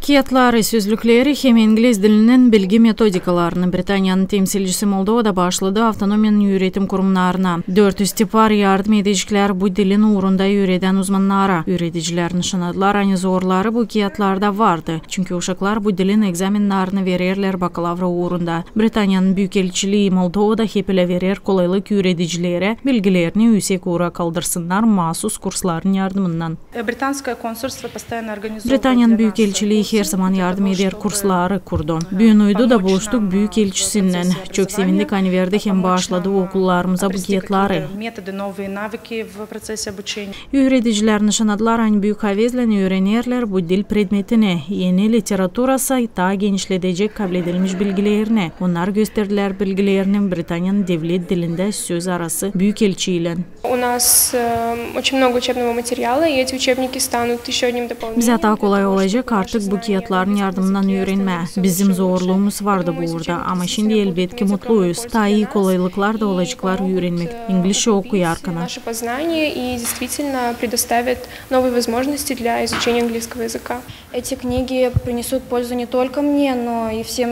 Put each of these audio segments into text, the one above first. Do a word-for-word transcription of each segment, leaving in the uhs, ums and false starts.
Kiyatları, sözlükleri hem ingliz dilinin bilgi metodikalarını. Britaniyanın temsilcisi Moldovada baaşladı avtonomiyanın üüretim kurumnarına. Dört üz tipar yardım edeceklär bu dilin uurunda üüredän uzmannara. Üürediciler nışanadılar, ani zorları bu kiyatlarda vardı, çünkü uşaklar bu dilin egzamennarını vererlär bakalavra uurunda. Britaniyanın Büükelçilii Moldovada hep ölä verer kolaylık üüredicilerä bilgilerini üüsek uura kaldırsınnar maasus kursların yardımınnan. Британское консульство постоянно организовывает. Britaniyanın Büükelçilii her zaman yardım eder, kursları kurdu. Büün uydu da buluştuk Büükelçisinnän. Çok sevindik, ani verdi hem baaşladı okullarımıza bu kiyatları. Üüredicilär nışanadılar, ani büük havezlän üürenerlär bu dil predmetini. Eni literatura sa taa genişledecek kabledilmiş bilgilerini. Onnar gösterdilär bilgilerini Britaniyanın devlet dilindä söz arası Büükelçiylän. У нас, э, очень много учебного материала, и эти учебники станут ещё одним дополнением. Bizä taa kolay olacek artık bu kiyatların yardımından üürenmää. Bizim zorluumuz vardı bu uurda, ama şindi elbetki mutluyuz. Taa ii kolaylıklar da olaceklar üürenmäk inglizçä okuyarkana. Наши познания и действительно предоставят новые возможности для изучения английского языка. Эти книги принесут пользу не только мне, но и всем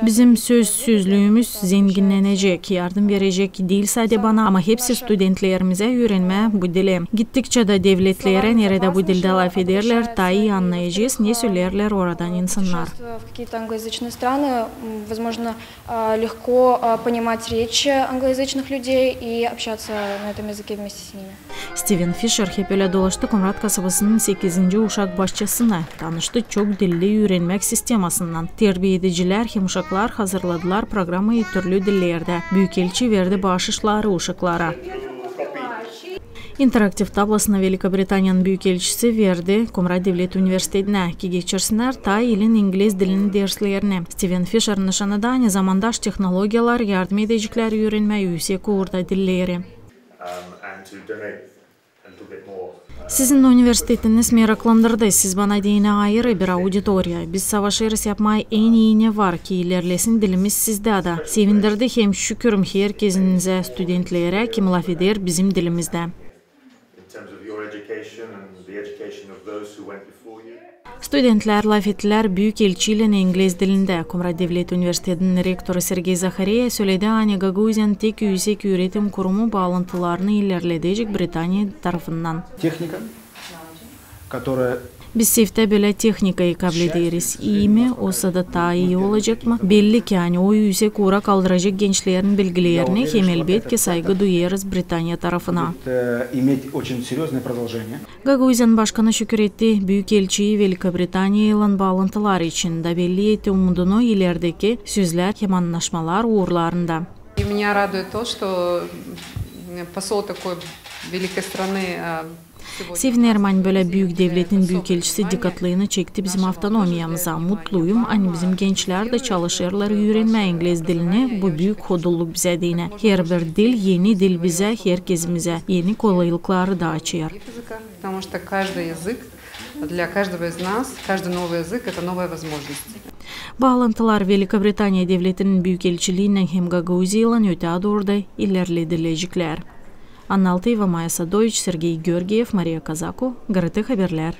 Bizim söz sözlüümüz zenginnenecek, yardım verecek diil sade bana, ama hepsi studentlerimizä üürenmää bu dili. Gittikçä dä devletlerä, neredä bu dildä lafederlär, taa ii annayacez, ne sölerlär oradan insannar. Путешествуя в какие-то англоязычные страны, возможно, легко понимать речь англоязычных людей и общаться на этом языке вместе с ними. Stiven Fişer hep ölä dolaştı Komrat kasabasının sekizinci uşak başçasını, tanıştı çok dilli üürenmäk sistemasınnan. Terbiyedicilär hem uşaklar hazırladılar programayı türlü dillerdä. Büükelçi verdi baaşışları uşaklara. İnteraktiv tablasını Velika Britaniyanın büükelçisi verdi Komrat devlet universitetinä, ki geçirsinnär taa ilin ingliz dilinin derslerini. Stiven Fişer nışanadı, ani zamandaş tehnologiyalar yardım edeceklär üürenmää üüsek uurda dilleri. Sizin universitetiniz meraklandırdı. Siz bana deyni ayırı bir auditoriya. Biz savaşêrız yapmaa en ii ne var, ki ilerlesin dilimiz sizdä dä. Sevindirdi hem şükürüm herkezinizä, studentlerä, kim lafeder bizim dilimizdä. Studentlär lafettilär büükelçiylän ingliz dilindä. Komrat devlet universitetinin rektoru Sergey Zahareya söledi, ani Gagauziyanın tek üüsek üüretim kurumu baalantılarını ilerledecek Britaniya tarafından. Tehnika, которая Biz seftä bölä tehnikayı kablederiz. İi mi, osa da taa ii olacek mı? Belli ki, ani o üüsek uura kaldıracek gençlerin bilgilerini hem, elbetki, saygı duyêrız Britaniya tarafına. Будет иметь очень серьёзное продолжение. Gagauziyanın başkanı şükür etti büükelçiyi Velika Britaniyaylan baalantılar için da belli etti umudunu ilerdeki sözlär hem annaşmalar uurlarında. И меня радует то, что посол такой великой страны. Sevinerim, ani bölä büük devletin büükelçisi dikkatlığını çekti bizim avtonomiyamıza. Mutluyum, ani bizim gençlär dä çalışêrlar üürenmää ingliz dilini, bu büük hodulluk bizä deyni. Herbir dil eni dil bizä, herkezimizä eni kolaylıkları da açêr. Потому что каждый язык, для каждого из нас, каждый новый язык — это новая возможность. Baalantılar Velika Britaniya devletinin büükelçiliinnän hem Gagauziyaylan ötää dooru da ilerledileceklär. Anna Altıyeva, Maya Sadoviç, Sergey Georgiev, Mariya Kazaku, GRT Haberlär.